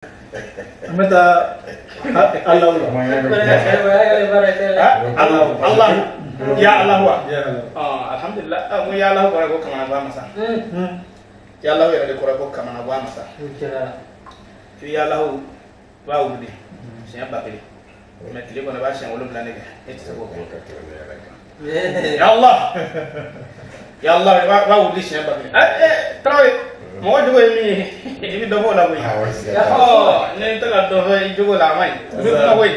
An bɛ taa Alahu la. Alahu, Alahu, ya Alahu wa. Ya Alahu. Alhamdulillah, n ko ya Alahu kɔrɔ ye ko kamanagan masa. Ya Alahu yɛrɛ de kɔrɔ ye ko kamanagan masa. I bɛ ya Alahu b'a wuli siɲɛ 1000, mais tile kɔnɔ i b'a siɲɛ 7 de kɛ, e tɛ se k'o kɛ. Ya Allah, ya Allah, i b'a wuli siɲɛ 1000. Tarawele, mɔgɔ jogo ye min ye, i bɛ dɔ fɔ o la koyi. Ɔ, ne tɛ ka dɔ fɔ i jogo la, a ma ɲi, i bɛ kuma koyi.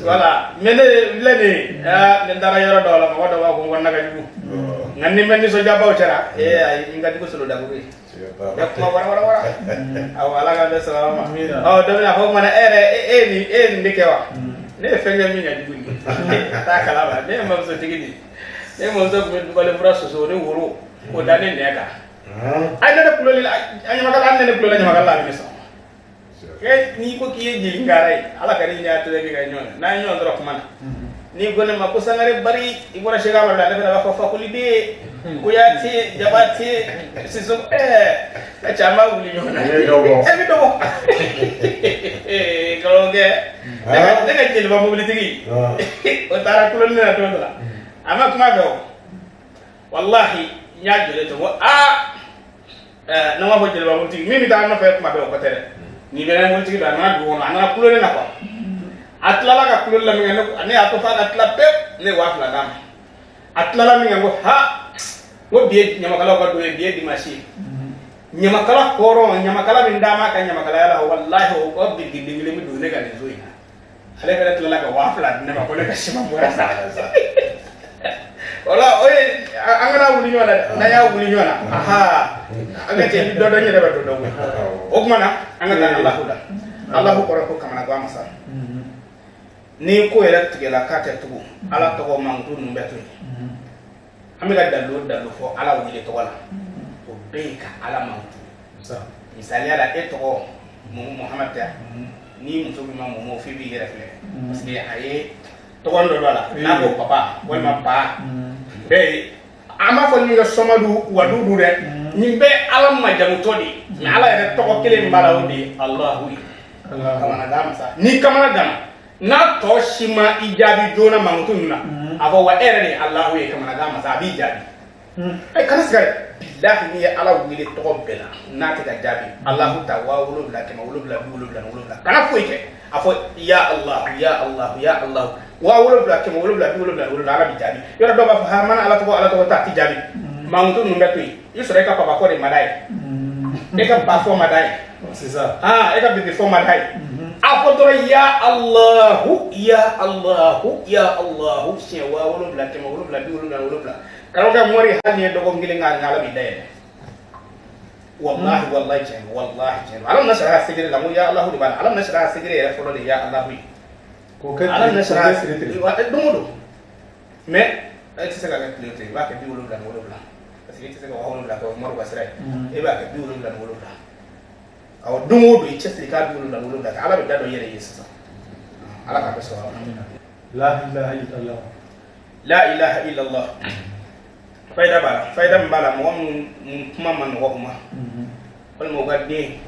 Voilà, mais ne filɛ nin ye, aa, ne taara yɔrɔ dɔw la, mɔgɔ dɔw b'a fɔ ko n kɔnɔna ka jugu, nka ni n bɛ nisɔndiyabaw cɛla, ee ayi, n ka jugu solo dakuru ye, bɛ kuma wara wara wara. Awɔ, Ala k'an bɛn sababa ma. Ɔ, dɔ bɛna fɔ o kumana e yɛrɛ, e ye nin, e ye nin de kɛ wa? Ne ye fɛn kɛ min ka jugu nin ye, t'a kalama. Ne ye mamusotigi de ye. Ne mamuso tun bɛ dugalen fura soso ni woro k'o da ne nɛ kan. A ye ne kuloli la, a ɲamakala, hali ne kulola ɲamakala la, a bɛ ne sɔn. N'i ko k'i ye jeli ngara ye, Ala ka n'i ɲɛ tɛgɛ k'i ka ɲɔgɔn n'an ye ɲɔgɔn sɔrɔ kuma na, n'i ko ne ma ko Sangare Bari, i bɔra Seka Amadu la, ne fana b'a fɔ Fakoli den, Kuyate, Jabate, Sisoko, ɛɛ cɛ, an b'a wuli ɲɔgɔn na, e bɛ dɔ bɔ karamɔgɔkɛ. Ne ka jeliba mobilitigi, o taara kuloli na don dɔ la, a ma kuma fɛ o, walahi, n y'a jɔlen to, ko aa, ɛɛ, n'an b'a fɔ jeliba mobilitigi min bɛ taa nɔfɛ kuma bɛɛ, o ko tɛ dɛ, nin bɛ mobilitigi don, a nana dugu kɔnɔ, a nana kuloli na quoi. A tilala ka kuloli la min kɛ, ne y'a to f'a ka tila pewu, ne ye 2000 d'a ma. A tilala min kɛ, n ko ha, n ko bi ye ɲamakalaw ka don ye, bi ye dimanche ye, ɲamakala hɔrɔn, ɲamakala min d'a ma ka ɲamakalaya la, walahi, o ka biriki den kelen bɛ don ne ka nin so in na. Ale fɛnɛ tilala ka 2000 di ne ma ko ne ka siman bɔra sa. Wala o ye an kana wuli ɲɔgɔn na dɛ, n'an y'a wuli ɲɔgɔn na, aha, an ka cɛ, i bɛ dɔ dɔn, n yɛrɛ bɛ dɔ dɔn koyi. O tuma na, an ka taa Alahu la. Alahu kɔrɔ ko kamanagan masa. Ni ko yɛrɛ tigɛla k'a tɛ tugu, Ala tɔgɔ mankutu ninnu bɛɛ to yen. An bɛ ka dalilu o dalilu fɔ Ala wele tɔgɔ la, o bɛɛ ye ka Ala mankutu. Misaliya la, e tɔgɔ Muhamadu tɛ, ni muso min ma Momo, f'i b'i yɛrɛ filɛ, parce que a ye tɔgɔ dɔ don a la, n'a ko papa walima ba, bɛɛ ye. An b'a fɔ min kɛ Sɔmadu Wadudu dɛ, nin bɛɛ Ala majamutɔ de ye, mais Ala yɛrɛ tɔgɔ kelen min b'a la, o de ye Alahu ye, kamanagan masa. Ni kamana gana, n'a tɔ si ma i jaabi joona mankutu ninnu na, a fɔ wa e yɛrɛ de ye Alahu ye, kamanagan masa, a b'i jaabi. Ɛ, kana siga dɛ, bilahi, n'i ye Ala wele tɔgɔ bɛɛ la, n'a tɛ ka jaabi, Alahu ta 7777, kana foyi kɛ, a fɔ ya Allah, ya Allah, ya Allah, 7777, Ala b'i jaabi. Yɔrɔ dɔw b'a fɔ ha, mana Ala tɔgɔ, Ala tɔgɔ ta, a ti jaabi. Mankutu ninnu bɛɛ to yen, i sɔrɔ e ka papa fɔ de ma d'a ye, e ka ba fɔ ma d'a ye. C'est ça. Ah, e ka bébé fɔ ma d'a ye. A fɔ dɔrɔn ya Allahu, ya Allahu, ya Allahu, siɲɛ 7777. Karamɔgɔkɛ mori, hali ni ye dɔgɔkun kelen k'a, Ala b'i dayɛlɛ. Wallahi, wallahi, tiɲɛ don, wallahi, tiɲɛ don. Ala nasara segere la, n ko ya Allahu de b'a la. Ala nasara segere yɛrɛ fɔlɔ de ya Allahu ye. K'o kɛ Ala nasara k'o kɛ tile tile. Don o don, mais e tɛ se ka kɛ tile o tile, i b'a kɛ 77, parce que e tɛ se ka 7000 kɛ, o ye moriw ka sira ye. E b'a kɛ 77. Awɔ, don o don i cɛsiri k'a 77 kɛ, Ala bɛ da dɔ i yɛrɛ ye sisan. Ala k'a bɛ sɔrɔ. La ilaha illallah. La ilaha illallah, fayida b'a la. Fayida min b'a la, mɔgɔ min kuma ma nɔgɔ u ma, walima u ka den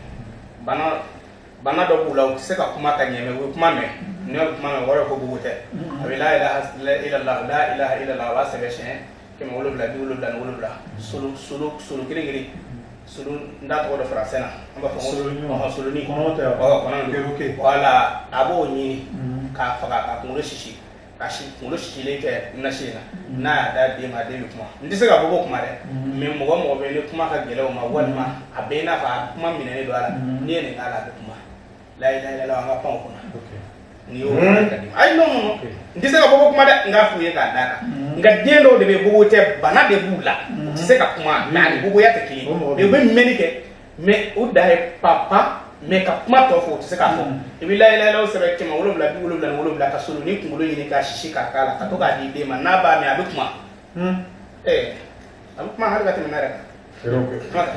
bana dɔ b'u la, u tɛ se ka kuma ka ɲɛ, mais u bɛ kuma mɛn. N'i y'o kuma mɛn, o kɔrɔ ye ko bobo tɛ. A bɛ la ilaha illallah, la ilaha illallah, a b'a sɛbɛn siɲɛ 777, solo solo solo kelen kelen solo, n t'a tɔgɔ dɔn faransɛ na, an b'a fɔ ko Soloni. Ɔhɔn, soloni. Kɔnɔ tɛ wa? Ɔhɔn, kɔnɔ don. Ok. Wala, a b'o ɲini k'a faga, k'a kunkolo sisi, ka si kunkolo sisilen kɛ nasi in na, n'a y'a da den ma, a den bɛ kuma. N tɛ se ka fɔ ko kuma dɛ, mais mɔgɔ mɔgɔ bɛ yen ni kuma ka gɛlɛn o ma, walima a bɛ i n'a fɔ a kuma minɛnen don a la, n'i ye nin k'a la, a bɛ kuma. La ilaha illallah, an ka pan o kunna. N'i y'o kɛ ka di, ayi, non, non, non, n tɛ se ka fɔ ko kuma dɛ, n k'a f'u ye k'a d'a kan. Nka den dɔw de bɛ yen, bobo tɛ, bana de b'u la, u tɛ se ka kuma, mais ani boboya tɛ kelen O mɔgɔ ye. Mais u bɛ mɛnni kɛ, mais u dan ye papa, mais ka kuma tɔ fɔ, u tɛ se k'a fɔ. I bɛ la ilaha illallah sɛbɛn 777, ka soloni kunkolo ɲini k'a sisi k'a k'a la, ka to k'a di den ma, n'a b'a mɛn, a bɛ kuma. Ɛɛ, a bɛ kuma hali ka tɛmɛ ne yɛrɛ kan. Ok. Kuma kan.